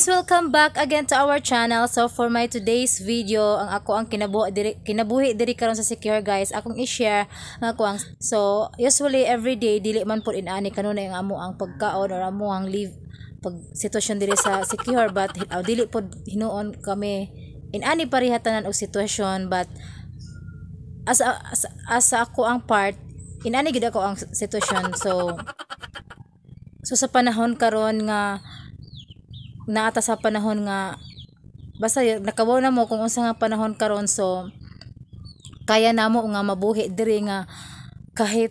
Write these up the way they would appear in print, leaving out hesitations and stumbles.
Guys! Welcome back again to our channel. So for my today's video, ang ako ang kinabuhi diri karon sa Siquijor, guys. Akong i-share ang ako ang, so usually every day dili man pud inani kanunay ang amo ang pagkaon or amo ang live pag sitwasyon diri sa Siquijor, but dili pod hinuon kami inani pareha tanan og sitwasyon, but as ako ang part, inani gid ako ang sitwasyon. So sa panahon karon nga naata sa panahon nga basta nakabaw na mo kung unsa nga panahon karon, so kaya namo nga mabuhi diri nga kahit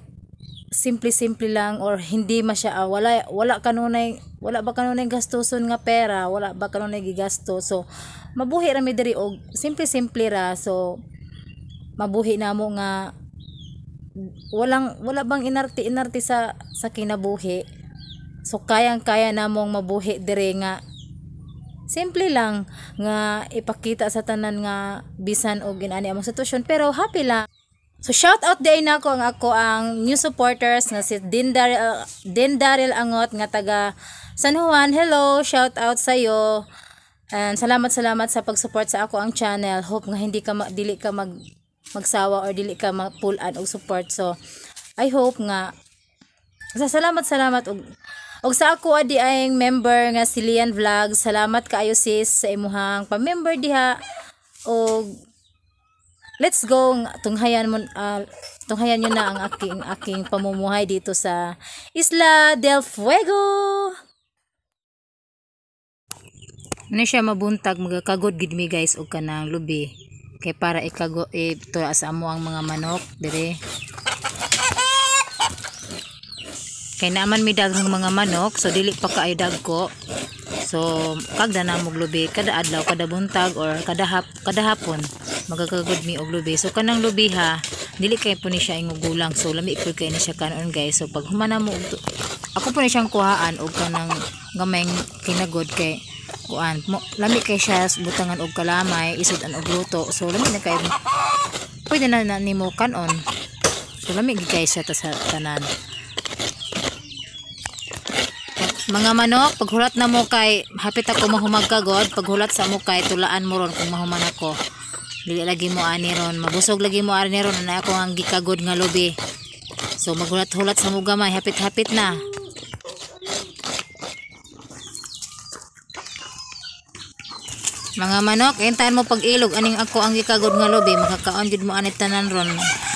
simple-simple lang or hindi ma siya wala ba kanunay gastuson nga pera, wala ba kanunay gigasto. So mabuhi ra mi diri og simple-simple ra. So mabuhi namo nga wala bang inarte-inarte sa kinabuhi. So kayang-kaya namong mabuhi diri nga simple lang, nga ipakita sa tanan nga bisan og inani among sitwasyon pero happy lang. So shout out day nako ang ako ang new supporters nga si Din Daryl Angot nga taga San Juan. Hello, shout out sa iyo. And salamat, salamat sa pag-support sa ako ang channel. Hope nga hindi ka dili ka magsawa or dili ka ma-pull-an og support. So I hope nga sa salamat, salamat og sa ako adi ay member nga si Lian Vlog. Salamat kaayo, sis, sa imuhang pa-member diha og let's go, tunghayan nyo na ang aking aking pamumuhay dito sa Isla del Fuego. Ano siya mabuntag, magakagod gid mi, guys, og kanang lubi kay para ikago ito sa amo ang mga manok dire kay naaman mi daghang mga manok, so dili pa kaayo dagko. So kagda na mo lubi kada adlaw, kada buntag or kada hapon magakagod mi og lubi. So kanang lubi ha, dili kay po ni siya ingugulang, so lami pud kay ni siya kanon, guys. So pag humana mo ako po ni siyang kuhaan og kanang gamay kinagod kay kuan mo, lami kay siya butangan og kalamay, isud-an og luto. So lami na kay pwede na nimo kanon. So lami gid kay siya ta sa tanan. Mga manok, paghulat na mo kay hapit ako mahumag kagod, paghulat sa mo kay tulaan mo ron kung mahuman ako. Dili lagi mo ani ron, mabusog lagi mo ani ron na ako ang gikagod nga lubi. So maghulat-hulat sa mo gamay, hapit-hapit na. Mga manok, intahan mo pag-ilog aning ako ang gikagod nga lubi, makakaon jud mo ani tanan ron.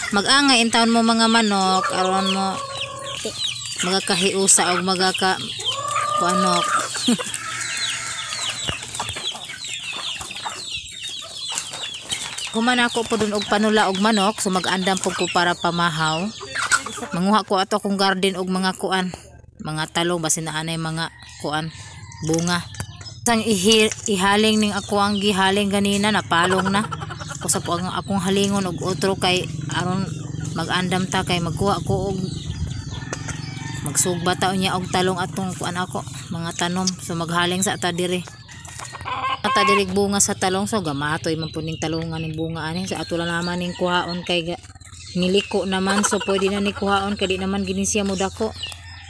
Mag-angay intaon mo mga manok aron mo magakahiusa og magaka kuanok. Human ako po dun og panula og manok, so mag-andam po ko para pamahaw. Manguha ko ato akong garden og mga kuan, mga talong, basin na anay mga kuan bunga. Sang ihaling ning ako ang gihaling ganina, napalong na. Ako sa po ang akong halingon og otro kay aron mag-andam ta kay magkuha ko og magsugba ta unya og talong atong kuan ako mga tanom. So maghaling sa ta diri. Ata diri bunga sa talong, so gamatoy man pud ning talongan ning bunga ani. So ato lang naman ning kuhaon kay niliko naman, so pwede na ni kuhaon kay di naman gini siya modako.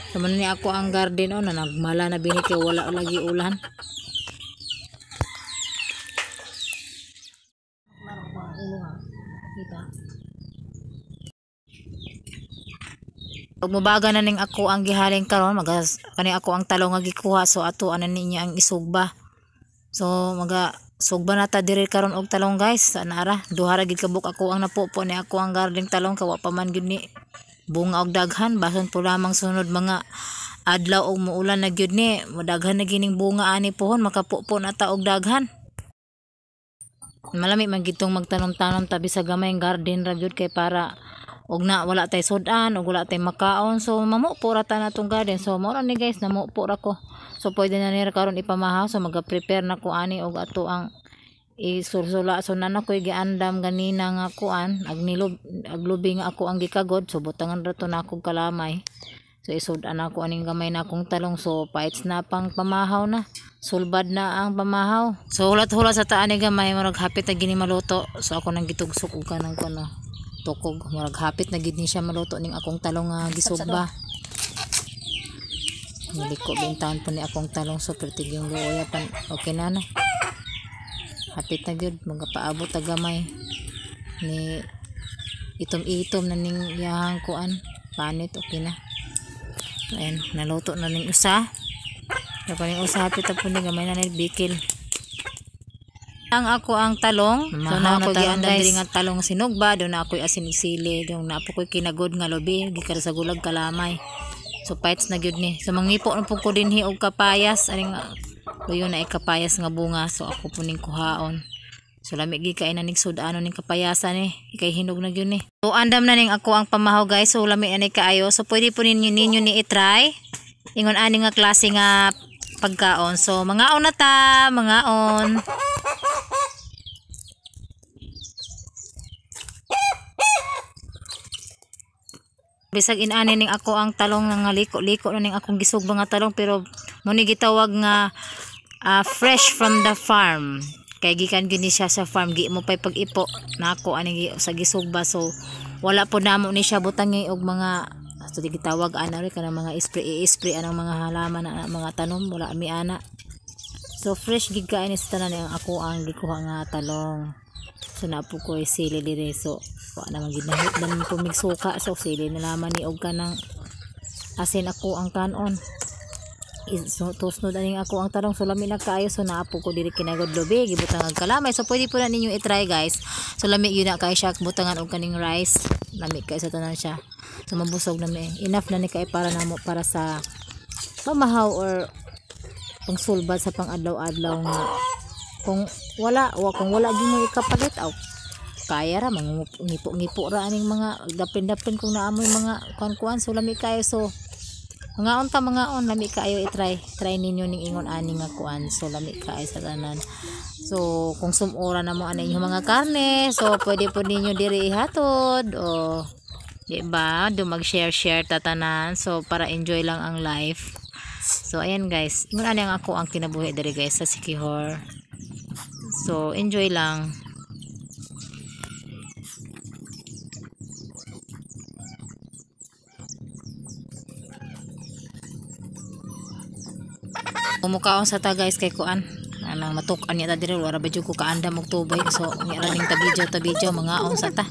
So man ni ako ang garden oh, na nagmala na bini kay wala lagi ulan. Ug mobaga na ning ako ang gihaling karon, magas kani ako ang talong nga gikuha, so ato ana ninyo ang isugba. So maga sugba na ta diri karon og talong, guys. Sa naara duha ra gid ka buok ako ang napupo ni ako ang garden talong kay wa pa man gyud ni bunga og daghan, bason po lamang sunod mga adlaw og muulan na gyud ni modaghan na gining bunga ani pohon, makapupo na ta og daghan. Malami man gid tong magtanom-tanom tabi sa gamay garden ra gyud kay para og na wala tay sudan og wala tay makaon, so mamupo ra ta na tong garden. So mao ra ni, guys, namupo ra ko. So pwede na nira karon ipamahaw. So maga-prepare na ko ani og ato ang isursula. So nana ko'y giandam ganina nga kuan ag nilob ag lubi nga ako ang gikagod. So butangan ra to na akong kalamay. So isud-an ako aning gamay na akong talong. So paits na pang pamahaw na, sulbad na ang pamahaw. So hulat-hulat sa taan ni gamay, murag hapit na gini maluto. So ako nang gitugsok og kanang kuno tukog, murag hapit na gid ni siya maluto ning akong talong nga gisugba. Niliko bintaon po ni akong talong, so pertig yung luoya pan okay na na. Hapit na gyud magapaabot ta gamay ni itom-itom na ning iyahang kuan panit, okay na. Ayan, naluto na ning usa. Dapat ning usa hapit na po ni gamay na ni bikil. Ang ako ang talong, so na ako giandam diri nga talong sinugba, do na ako'y asin ug sili, do na po ko'y kinagod nga lubi, gikan sa gulag kalamay. So fights na gyud ni. So mangipo na pud ko dinhi og kapayas, aning luyo na kapayas nga bunga, so ako po ning kuhaon. So lami gyud kay na ning sud-ano ning kapayasan ni, kay hinog na gyud ni. So andam na ning ako ang pamahaw guys, so lami ani kaayo. So pwede po ninyo ninyo ni i-try ingon ani nga klase nga pagkaon. So mangaon na ta, mangaon. Bisag inani ning ako ang talong nga liko-liko na ning akong gisugba nga talong, pero mo ni gitawag nga fresh from the farm. Kay gikan gyud ni siya sa farm, gi mo pay pag-ipo nako ani sa gisugba, so wala po namo ni siya butangi og mga so di gitawag ana ri kanang mga spray, i-spray anang mga halaman na mga tanom, wala mi ana. So fresh gid kay ni sa tanan ang ako ang gikuha nga talong. So napo ko sili dire, so wa naman gid nahit dan pumigsuka, so sili na laman ni og kanang asin ako ang kanon. So tusnod aning ako ang talong, so lami na kaayo. So naapo ko diri kinagod lubi gibutang og kalamay, so pwede po na ninyo i-try guys. So lami yun na kay siya butangan og kaning rice, lami kay sa tanan siya. So mabusog na mi, enough na ni kay para namo para sa pamahaw or pangsulbad sa pang-adlaw-adlaw nga kung wala wa kung wala gyud mo ikapalit aw kaya ra mangipo-ngipo ra aning mga dapin-dapin kung naamoy mga kuan-kuan. So lami kayo, so mangaon ta mangaon, lami kaayo i-try, try ninyo ning ingon ani nga kuan. So lami kaayo sa tanan. So kung sumora na mo ani inyong mga karne, so pwede po ninyo diri ihatod o di ba, do mag-share-share ta tanan, so para enjoy lang ang life. So ayan guys, ingon ani ang ako ang kinabuhi diri guys sa Siquijor. So enjoy lang. Kumukaon sa ta guys kay kuan anang matuk-an niya ta diri, wala ba jud ko kaandam og tubig, so niya ra ning tabidyo mangaon sa ta.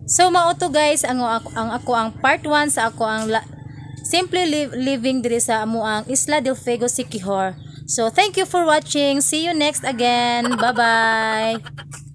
So mao to guys ang ako ang part 1 sa ako ang simply living diri sa amo ang Isla del Fuego, Siquijor. So thank you for watching. See you next again. Bye bye.